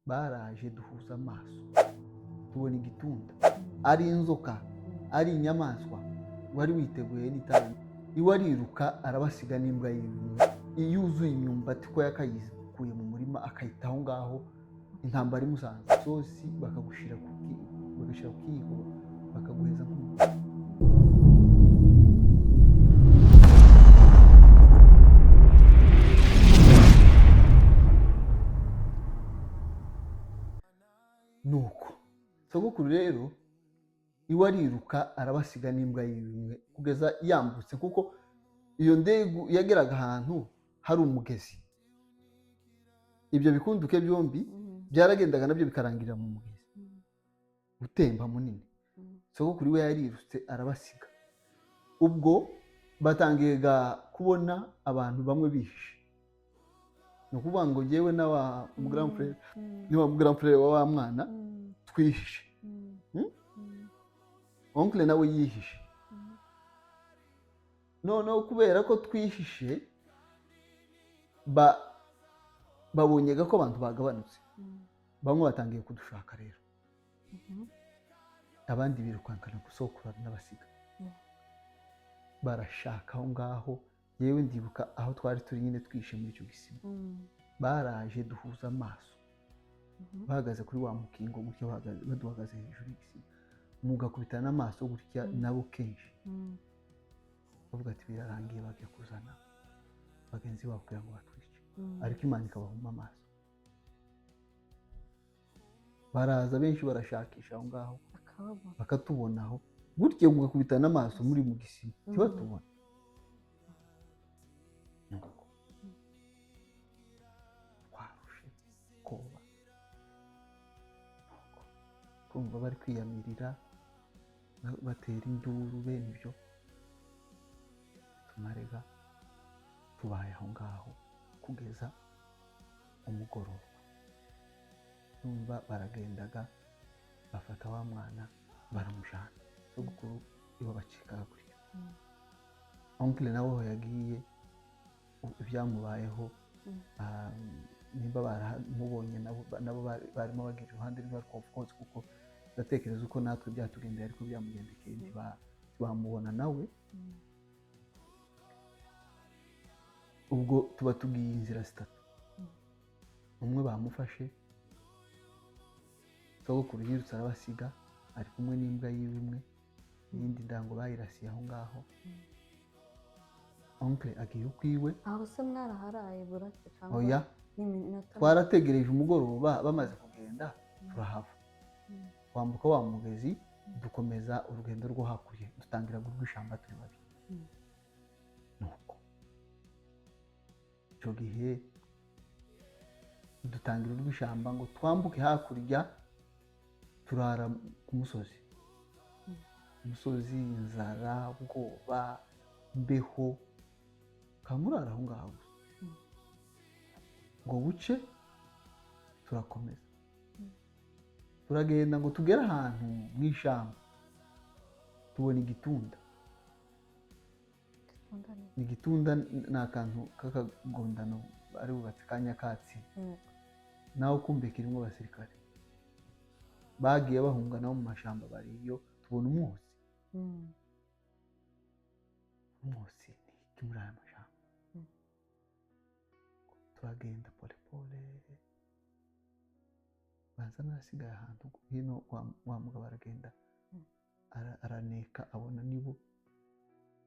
Baraje duhuza amaso, tubona igitunda, ari inzoka, ari inyamaswa, wari witeguye n'itabi. Iwe ariruka arabasiga n'imbwa yiwe yuzuye imyumbati, ko yakayikuye mu murima akayita aho ngaho. Intambara imusanze, isosi bakagushira ku bagashyira ku kiyiko, bakaguheza nk'umuntu. Nuko sogokuru rero iwe ariruka arabasiga n'imbwa yiwe kugeza yambutse, kuko iyo ndegu yageraga ahantu hari umugezi, ibyo bikunduke byombi byaragendaga nabyo bikarangirira mu mugezi utemba munini. Sogokuru we yarirutse arabasiga. Ubwo batangiye kubona abantu bamwe bihishe, ni ukuvuga ngo njyewe na wa grand frère, ni wa grand frère wa wa mwana, twihishe. Oncle nawe yihishe. Noneho kubera ko twihishe, babonye ko abantu bagabanutse, bamwe batangiye kudushaka rero, abandi birukankana gusokura n'abasiga. Barashaka aho ngaho. Yewe, ndibuka aho twari turi nyine twihishe muri icyo gisima. Baraje duhuza amaso, bahagaze kuri wa mukingo gutya, baduhagaze hejuru y'igisima, mugakubitana n'amaso gutya nabo kenshi, bavuga ati birarangiye, bagiye kuzana bagenzi babo kugira ngo batwice. Ariko Imana ikabahuma amaso, baraza benshi barashakisha aho ngaho, bakababona, bakatubonaho gutya, mugakubitana n'amaso muri mu gisima, ntibatubone. Nuko twarushe koba, nuko kumva bari kwiyamirira, batera induru bene ibyo, tumarega tubaye aho ngaho kugeza umugoroba. Numva baragendaga bafata wa mwana baramujana, sogokuru iwe bacikaga gutyo. Oncle nawe aho yagiye, ibyamubayeho, nimba baramubonye nabo barimo bagira iruhande rwe, ariko of course kuko ndatekereza uko natwe byatugendeye ariko byamugendekeye, ntibamubona nawe. Ubwo tuba tugiye inzira zitatu. Umwe bamufashe, sogokuru yirutse arabasiga ari kumwe n'imbwa yiwe imwe, iyindi ndango bayirasiye aho ngaho. Oncle agiye ukwiwe. Aho se mwaraharaye buracya cyangwa Oya. n'iminota? Twarategereje umugoroba, bamaze kugenda turahava, twambuka wa mugezi, dukomeza urugendo rwo hakurya, dutangira rw'ishyamba turi babiri. Nuko icyo gihe dutangira urw'ishyamba ngo twambuke hakurya, turara ku musozi. Umusozi, inzara, ubwoba, imbeho, kamurara aho ngaho gusa. Ngo buce turakomeza, turagenda ngo tugere ahantu mu ishyamba, tubona igitunda. Igitunda ni Igitunda ni akantu k'akagondano bari bubatse ka nyakatsi. Nawe kumbe kirimo abasirikare bagiye bahunga nabo mu mashyamba bariyo. Tubona umwotsi. Umwotsi ni iki muri aya mashyamba? Turagenda pole pole, banza narasigaye ahantu hino, wa mugabo aragenda, araneka, abona nibo,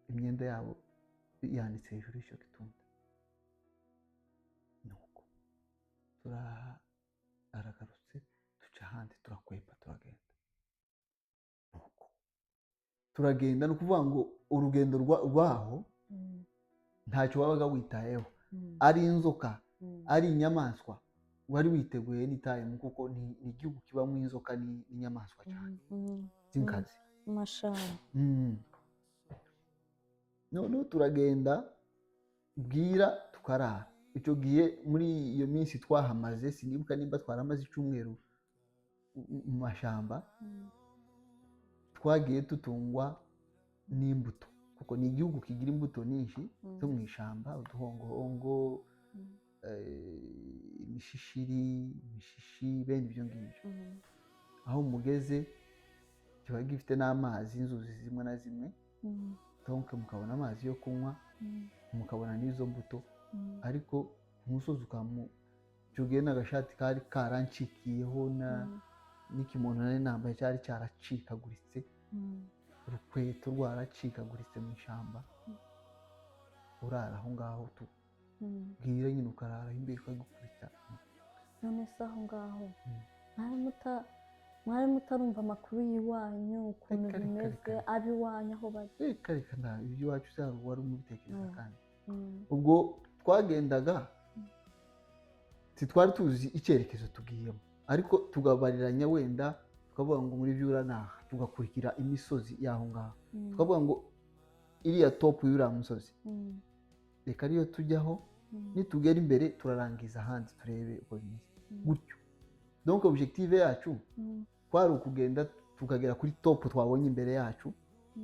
imyenda yabo yanitse hejuru y'icyo gitunda. Nuko aragarutse, duca ahandi, turakwepa, turagenda. Nuko turagenda, ni ukuvuga ngo urugendo rwaho ntacyo wabaga witayeho, ari inzoka, ari inyamaswa, wari witeguye anytime, kuko ni igihugu kibamo inzoka n'inyamaswa cyane z'inkazi. Amashamba. Noneho turagenda bwira, tukarara. Icyo gihe muri iyo minsi twahamaze, sinibuka nimba twaramaze icyumweru mu mashyamba. Twagiye dutungwa n'imbuto, kuko ni igihugu kigira imbuto nyinshi zo mu ishyamba, uduhongohongo. Imishishiri, imishishi, bene ibyo ngibyo. Aho mugeze kiba gifite n'amazi, inzuzi zimwe na zimwe, donc mukabona amazi yo kunywa, mukabona n'izo mbuto. Ariko ku musozi ukamu icyo gihe n'agashati kari karancikiyeho na n'ikimono nari nambaye cyari cyaracikaguritse, urukweto rwaracikaguritse mu ishyamba. Urara aho ngaho tu bwira nyine, ukarara imbeho ikagukubita. None se aho ngaho mwari mutarumva amakuru y'iwanyu ukuntu Reka, reka, bimeze, reka. ab'iwanyu aho bari? Reka reka, nta iby'iwacu se wari umubitekereza? Kandi ubwo twagendaga ntitwari tuzi icyerekezo tugiyemo, ariko tugabariranya, wenda tukavuga ngo muri Byura naha, tugakurikira imisozi y'aho ngaho, tukavuga ngo iriya top y'uriya musozi reka ariyo tujyaho, nitugera imbere turarangiza ahandi turebe uko bimeze gutyo. Donc objectif yacu kwari ukugenda tukagera kuri top twabonye imbere yacu,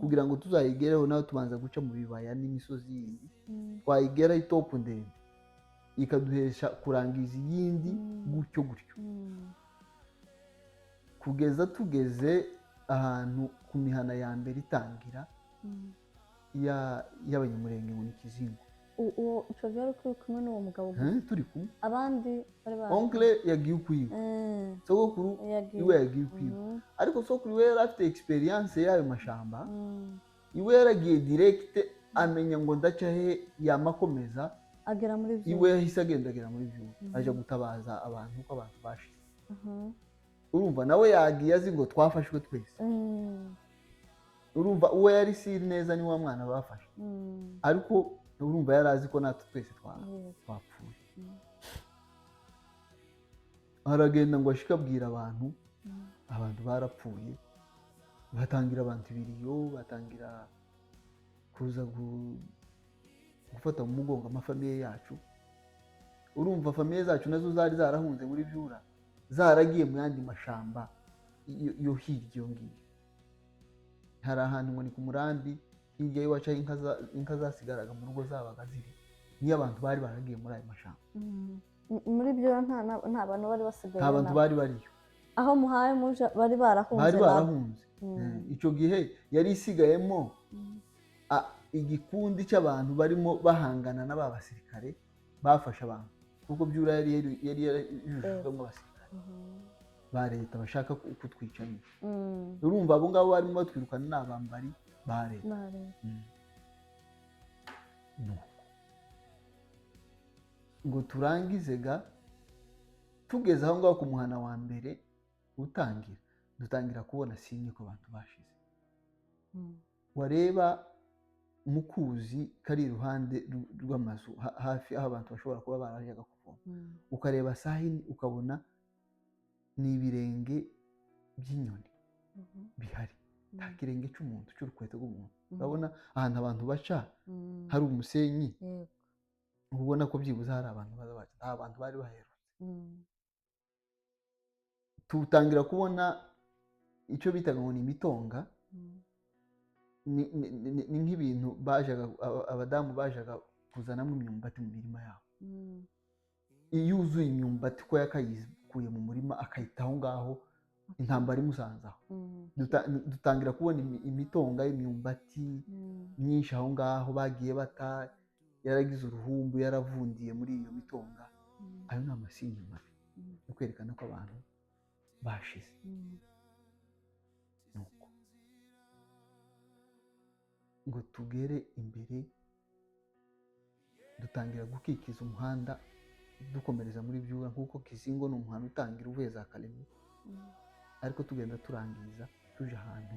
kugira ngo tuzayigereho nawe tubanza guca mu bibaya n'imisozi yindi. Twayigeraho i top ndende ikaduhesha kurangiza iyindi, gutyo gutyo, kugeza tugeze ahantu ku mihana ya mbere itangira y'Abanyamurenge, ngo ni Kizingo. Uwo icyo gihe wari uri kumwe n'uwo mugabo gusa? Eh, turi kumwe. Abandi bari baje? Oncle yagiye ukwiwe, sogokuru yagiye. iwe yagiye ukwiwe, ariko sogokuru we yari afite experience y'ayo mashamba. Iwe yaragiye direct, amenya ngo ndaca he, yamakomeza. Agera muri byo. Iwe yahise agenda agera muri Byura, aja gutabaza abantu ko abantu bashize. Urumva nawe yagiye azi ngo twafashwe twese. Urumva uwo yari siri neza ni wa mwana bafashe, ariko urumva yari azi ko natwe twese twapfuye. Aragenda ngo ashike abwira abantu, abantu barapfuye, batangira abantu ibiriyo, batangira kuza gufata mu mugongo ama famille yacu. Urumva famille zacu nazo zari zarahunze muri Byura, zaragiye mu yandi mashamba yo hirya iyo ngiyo. Hari ahantu ngo ni ku Murambi, hirya y'iwacu, aho inka zasigaraga mu rugo zabaga ziri, niyo abantu bari baragiye muri ayo mashamba. Muri byo nta bantu bari basigaye? Nta bantu nabo. bari bariyo. Aho muhaye muje bari barahunze Bari nabo. barahunze. Icyo gihe yari isigayemo igikundi cy'abantu barimo bahangana n'aba basirikare bafashe abantu, kuko Byura yari yarujujwemo abasirikare ba leta bashaka kutwica nyine. Urumva abo ngabo barimo batwirukana ni abambari ba leta. Bare. Nuko ngo turangize ga, tugeze aho ngaho ku muhana wa mbere utangira, dutangira kubona signe ko abantu bashize. Wareba mu kuzi kari iruhande rw'amazu, hafi aho abantu bashobora kuba barajyaga kuvoma, ukareba sahini ukabona ni ibirenge by'inyoni bihari, nta kirenge cy'umuntu, cy'urukweto rw'umuntu. Urabona ahantu abantu baca hari umusenyi, uba ubona ko byibuze hari abantu baza baca, nta bantu bari baherutse. Tutangira kubona icyo bitaga ngo ni imitonga. Ni nk'ibintu bajaga abadamu bajaga kuzanamo imyumbati mu mirima yabo. Iyo yuzuye imyumbati ko yakayikuye mu murima akayita aho ngaho, intambara imusanze aho. Dutangira kubona imitonga y'imyumbati myinshi aho ngaho bagiye bata, yaragize uruhumbu, yaravundiye muri iyo mitonga. Ayo ni ama signe mabi yo kwerekana ko abantu bashize. Nuko ngo tugere imbere, dutangira gukikiza umuhanda dukomereza muri Byura, nk'uko Kizingo ni umuhanda utangira uvuye za Karemi, ariko tugenda turangiza tuje ahantu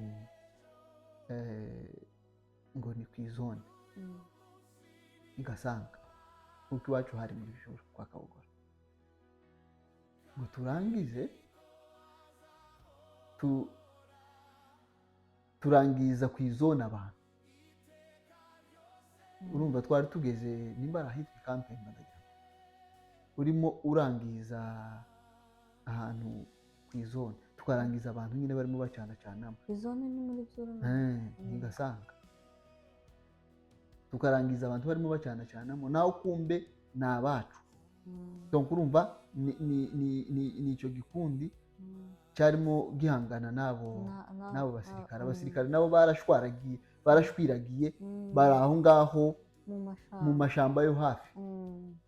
ngo ni ku izone i Gasanga, kuko iwacu hari muri Byura kwa Kabugora. Ngo turangize turangiza ku izone abantu. Urumva twari tugeze nimba ari ahitwa Kampemba, ndagira ngo urimo urangiza ahantu ku izone, tukarangiza abantu nyine barimo bacanacanamo. Izone ni muri Byura? Ni Gasanga. Tukarangiza abantu barimo bacanacanamo, naho kumbe ni abacu. Donc urumva ni icyo gikundi cyarimo gihangana n'abo n'abo basirikare. Abasirikare nabo barashwaragiye, barashwiragiye, bari aho ngaho mu mu mashamba mashamba yo hafi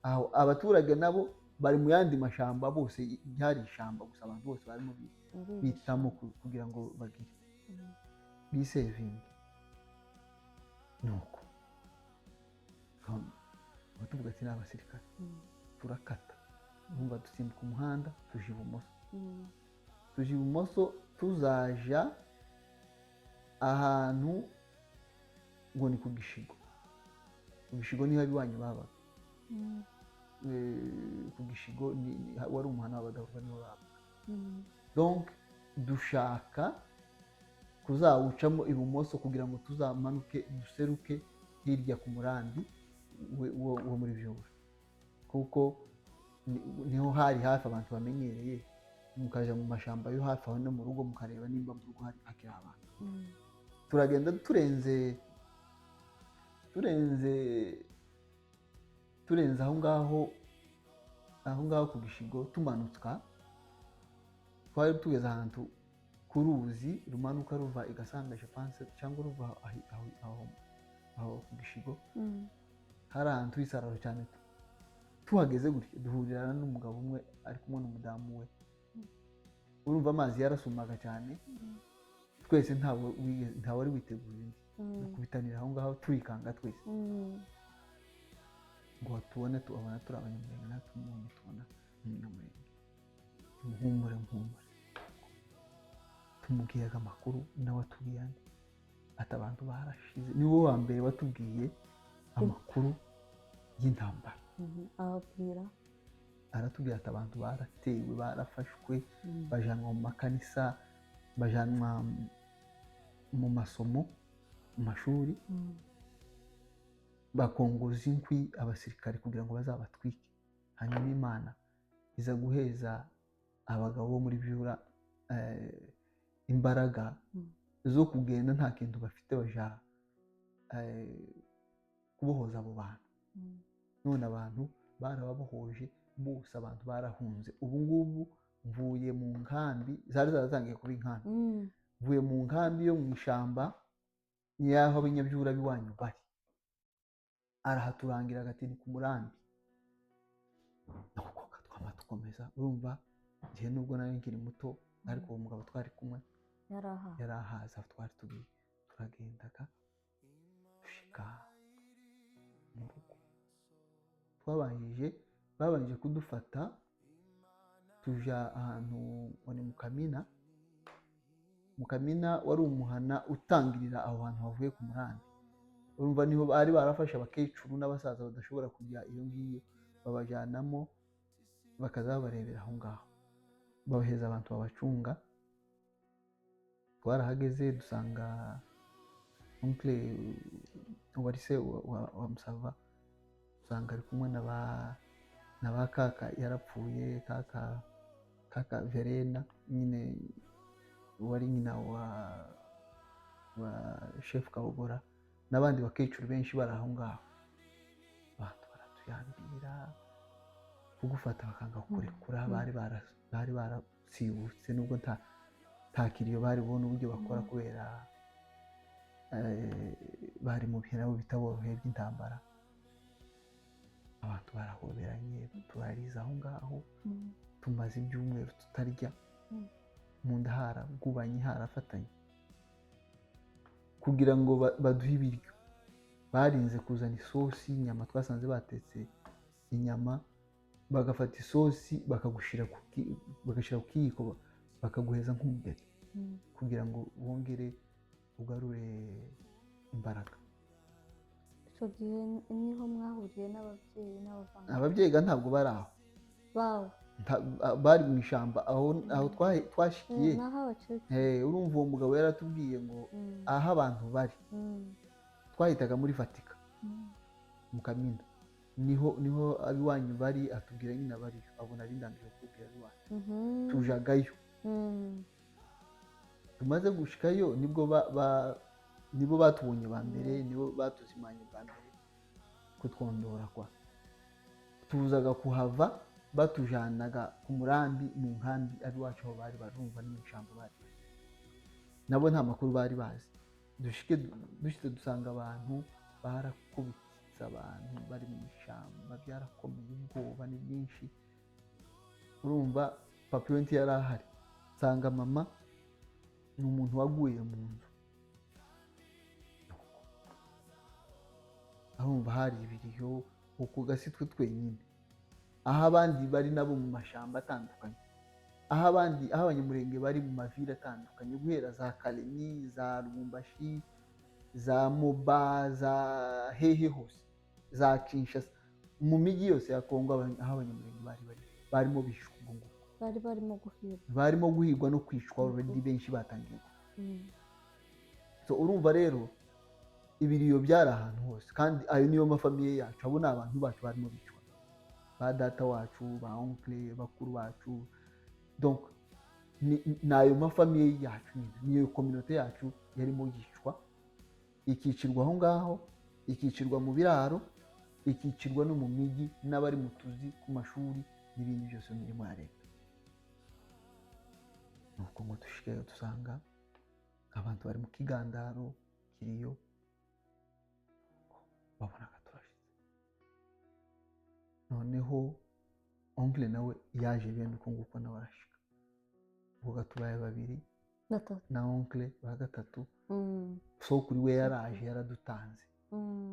aho. Abaturage nabo bari mu yandi mashamba, bose ryari ishyamba gusa, abantu bose barimo bitamo kugira ngo bagire bisevinge. Nuko tuvuga ati ni abasirikare, turakata, urumva dusimbuka umuhanda, tuja ibumoso, tuja ibumoso, tuzaja ahantu ngo ni ku Gishigo. Ku Gishigo niho abiwanyu babaga. Ku Gishigo wari umuhanda w'Abadahurwa, niho babaga. Donc dushaka kuzawucamo ibumoso kugira ngo tuzamanuke duseruke hirya ku murambi wo muri Byura, kuko niho hari hafi abantu bamenyereye, mukaja mu mashamba yo hafi aho no mu rugo, mukareba nimba mu rugo hari hakiri abantu. Turagenda, turenze aho ngaho ku Gishigo, tumanuka, twari tugeze ahantu ku ruzi rumanuka ruva i Gasanga, je pense, cyangwa ruva aho ku Gishigo. Hari ahantu h'isararo cyane. Tuhageze gutya duhurirana n'umugabo umwe ari kumwe n'umudamu we. Urumva amazi yarasumaga cyane, twese ntawe wari witeguye undi. Dukubitanira aho ngaho, turikanga twese ngo tubone, tubabona turi Abanyamurenge, natwe tumubonye tubona Umunyamurenge. Muhumure, muhumure. Tumubwiraga amakuru, nawe atubwiye andi, ati abantu barashize. Ni wowe wa mbere watubwiye amakuru y'intambara. Ababwira? Aratubwira ati abantu baratewe, barafashwe, bajanwa mu makanisa, bajanwa mu masomo, mu mashuri, bakongoza inkwi abasirikare kugira ngo bazabatwike. Hanyuma Imana iza guheza abagabo bo muri Byura imbaraga zo kugenda nta kintu bafite, baja kubohoza abo bantu. None abantu barababohoje bose, abantu barahunze. Ubu ngubu mvuye mu nkambi, zari zaratangiye kuba inkambi, mvuye mu nkambi yo mu ishyamba y'aho abanyabyura b'iwanyu bari. Arahaturangira agati ni ku murambi. Nuko twama dukomeza. Urumva njyewe nubwo nari nkiri muto, ariko uwo mugabo twari kumwe yari aha. Yari ahazi aho twari tugiye. Turagendaga dushika mu rugo. Twabanjije babanje kudufata, tuja ahantu ngo ni mu Kamina. Mu Kamina wari umuhana utangirira aho hantu havuye ku murambi. Urumva niho bari barafashe abakecuru n'abasaza badashobora kujya iyo ngiyo, babajyanamo, bakaza babarebera aho ngaho, babaheza abantu babacunga. Twarahageze dusanga oncle wari se wa Musava, usanga ari kumwe na ba kaka yarapfuye, kaka Verena nyine wari nyina wa chef Kabogora, n'abandi bakecuru benshi bari aho ngaho. Abantu baratuyambira, kugufata bakanga kukurekura. Bari barasibutse, nubwo nta kiriyo bari bubone uburyo bakora, kubera bari mu bihe nabo bitaboroheye by'intambara. Abantu barahoberanye, turariza aho ngaho. Tumaze ibyumweru tutarya, mu nda haragubanye, harafatanye. Kugira ngo baduhe ibiryo, barinze kuzana isosi y'inyama. Twasanze batetse inyama, bagafata isosi bagashyira ku kiyiko, bakaguheza nk'umugati kugira ngo wongere ugarure imbaraga. Icyo gihe niho mwahuriye n'ababyeyi n'abavandimwe? Ababyeyi ga ntabwo bari aho. Bawe? Bari mu ishyamba aho twashikiye. Naho abakecuru. Urumva uwo mugabo yaratubwiye ngo aho abantu bari, twahitaga muri Vatika, mu Kamina, niho abiwanyu bari. Atubwira nyine abariyo, abona ari ndangije kukubwira abiwanyu. Tujagayo. Tumaze gushikayo nibwo nibo batubonye ba mbere, nibo batuzimanye bwa mbere, kutwondora kwa Tuzaga kuhava batujanaga ku Murambi mu nkambi ab'iwacu aho bari barumva ni mu ishyamba bari bari. Nabo nta makuru bari bazi. Dushike dushitse dusanga abantu barakubitse, abantu bari mu ishyamba, byarakomeye, ubwoba ni bwinshi. Urumva papa iwe ntiyari ahari, nsanga mama ni umuntu waguye mu nzu. Arumva hari ibiriyo uku gasi twe twenyine, aho abandi bari nabo mu mashyamba atandukanye, aho abandi, aho Abanyamurenge bari mu mavire atandukanye, guhera za Kalemi, za Lubumbashi, za Moba, za hehe hose, za Kinshasa, mu mijyi yose ya Kongo, aho Abanyamurenge bari bari barimo bishwa ubwo ngubwo. Bari barimo guhigwa. Barimo guhigwa no kwicwa already, benshi batangiye gupfa. So urumva rero ibiriyo byari ahantu hose, kandi ayo niyo mafamiye yacu, abo ni abantu bacu barimo bicwa, ba data wacu, ba oncle, bakuru bacu. Donc ni ayo mafamiye yacu nyine, niyo communauté yacu yarimo yicwa, ikicirwa aho ngaho, ikicirwa mu biraro, ikicirwa no mu mijyi, n'abari mu tuzi ku mashuri n'ibindi byose mu mirimo ya leta. Nuko ngo dushikeyo dusanga abantu bari mu kigandaro kiriyo, babonaga turashize. Noneho oncle nawe yaje bene uko nguko, nawe arashika. Ubwo tubaye babiri. Batatu. Na oncle ba gatatu. Sokuru we yaraje yaradutanze.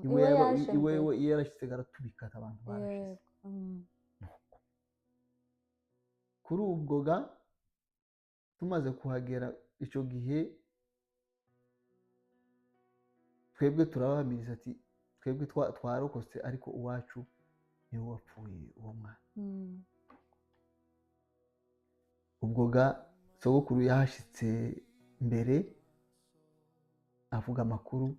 Iwe Iwe yaje iwe mbere. We iyo yarashitse aratubika, abantu barashize. Yego. Nuko kuri ubwo ga tumaze kuhagera icyo gihe, twebwe turabahamiriza ati twebwe twarokotse, ariko uwacu niwe wapfuye, uwo mwana. Ubwo ga sogokuru yahashitse mbere, avuga amakuru,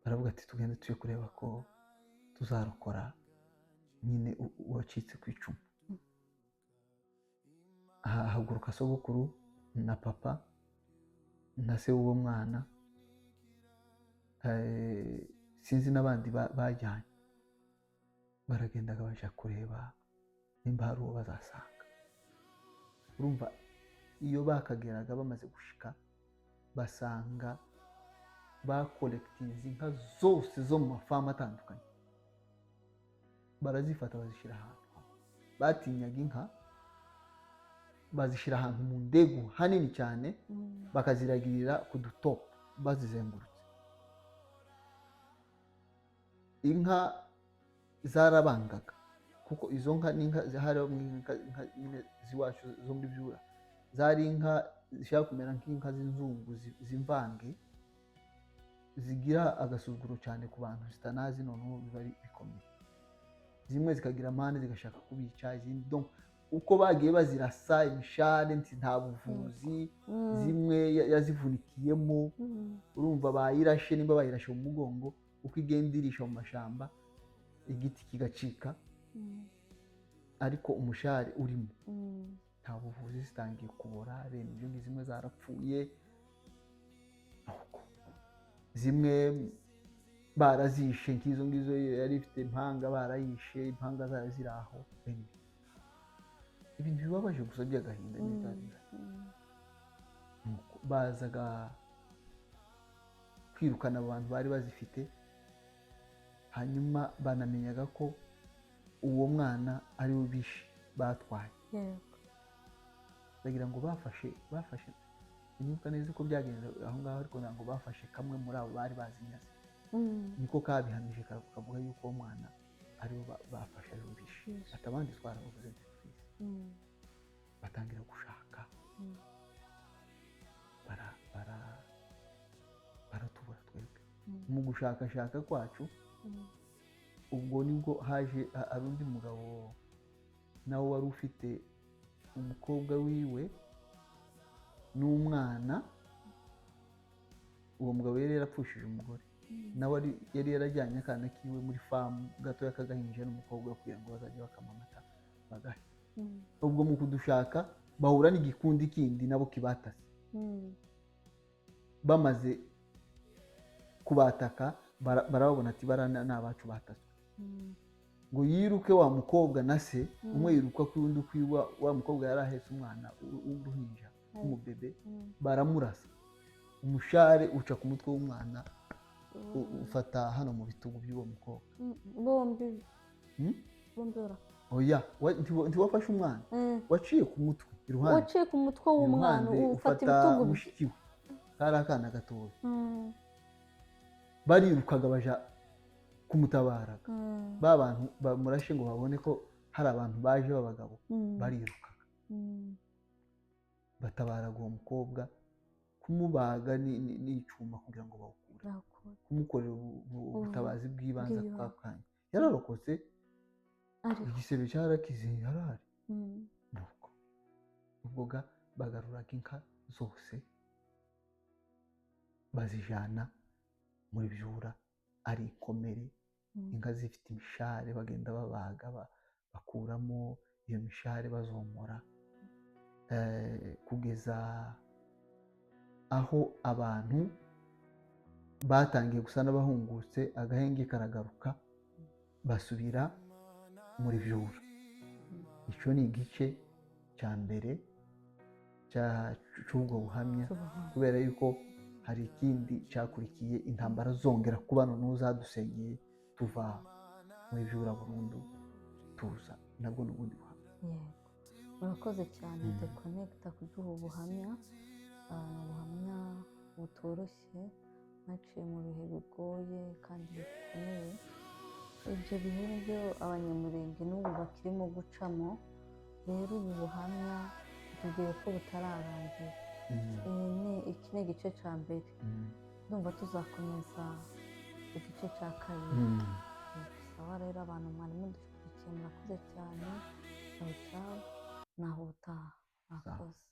baravuga ati tugende tujye kureba ko tuzarokora nyine uwacitse ku icumu. Haguruka sogokuru na papa na se w'uwo mwana, sinzi n'abandi bajyanye, baragendaga bajya kureba nimba hari uwo bazasanga. Urumva iyo bakageraga bamaze gushika, basanga bakolekitinze inka zose zo mu mafamu atandukanye, barazifata bazishyira ahantu hamwe. Batinyaga inka, bazishyira ahantu mu ndegu hanini cyane, bakaziragirira ku dutopu bazizengurutse. Inka zarabangaga, kuko izo nka ni inka harimo inka nyine z'iwacu zo muri Byura, zari inka zishaka kumera nk'inka z'inzungu z'imvange, zigira agasuzuguro cyane ku bantu zitanazi. Noneho biba ari bikomeye, zimwe zikagira amande zigashaka kubica izindi. Donc uko bagiye bazirasa imishare nti nta buvuzi, zimwe yazivunikiyemo. Urumva bayirashe, nimba bayirashe mu mugongo, uko igenda irisha mu mashamba igiti kigacika, ariko umushari urimo. Nta buvuzi, zitangiye kubora bene ibyo ngibyo, zimwe zarapfuye. Nuko zimwe barazishe, nk'izo ngizo yari ifite impanga barayishe, impanga zayo ziri aho, bene ibyo. Ibintu bibabaje gusa by'agahinda ni byari bihari. Nuko bazaga kwirukana abantu bari bazifite, hanyuma banamenyaga ko uwo mwana ari we bishe batwaye. Ndagira ngo bafashe, sinibuka neza uko byagenze aho ngaho, ariko ntabwo bafashe kamwe muri abo bari bazinyaze. Niko kabihamije, kavuga yuko uwo mwana ari we bafashe, ari we bishe. Ati abandi twarabavuze ntitubizi. Batangira gushaka, baratubura twebwe. Mu gushakashaka kwacu, ubwo nibwo haje hari undi mugabo nawe wari ufite umukobwa wiwe n'umwana. Uwo mugabo yari yarapfushije umugore, nawe yari yarajyanye akana kiwe muri famu gatoya k'agahinja n'umukobwa we kugira ngo bazajye bakama amata bagahe. Ubwo mu kudushaka bahura n'igikundi kindi nabo kibatase. Bamaze kubataka barababona ati bara ni abacu bataswe. Ngo yiruke wa mukobwa na se, umwe yiruka kuri undi kwiwa. Wa mukobwa yari ahetse umwana w'uruhinja, w'umubebe. Baramurasa, umushare uca ku mutwe w'umwana, ufata hano mu bitugu by'uwo mukobwa. Bombi? Hmm? Bombi barapfa? Oya, ntiwafashe umwana, waciye ku mutwe iruhande. Waciye ku mutwe w'umwana? Iruhande, ufata ufata ibitugu bye. Mushiki we, kari akana gatoya. Barirukaga baja kumutabaraga. Ba bantu bamurashe ngo babone ko hari abantu baje b'abagabo, barirukaga, batabaraga uwo mukobwa, kumubaga n'icuma kugira ngo bawukure, Barakora. kumukorera ubutabazi bw'ibanze ako Bw'ibanze. kanya. Yararokotse. Ariho? Igisebe cyarakize, yarahari. Nuko ubwo ga bagaruraga inka zose, bazijana muri Byura ari inkomere. Inka zifite imishare, bagenda babaga, bakuramo iyo mishare, bazomora, kugeza aho abantu batangiye gusa n'abahungutse, agahenge karagaruka, basubira muri Byura. Icyo ni igice cya mbere cy'ubwo buhamya. Cy'ubuhamya. Kubera yuko hari ikindi cyakurikiye, intambara zongera kuba, noneho zadusenyeye, tuva muri Byura burundu, tuza nabwo ni ubundi buhamya. Yego, murakoze cyane The Connect kuduha ubuhamya. Ni ubuhamya butoroshye, mwaciye mu bihe bigoye kandi bikomeye. Ibyo bihe nibyo Abanyamurenge n'ubu bakirimo gucamo. Rero ubu buhamya tubwiye ko butararangira. Iyi ni iki ni igice cya mbere. Ndumva tuzakomeza igice cya kabiri. Sawa rero, abantu mwari mudukurikiye, murakoze cyane. Ciao ciao, naho ubutaha, mwakoze.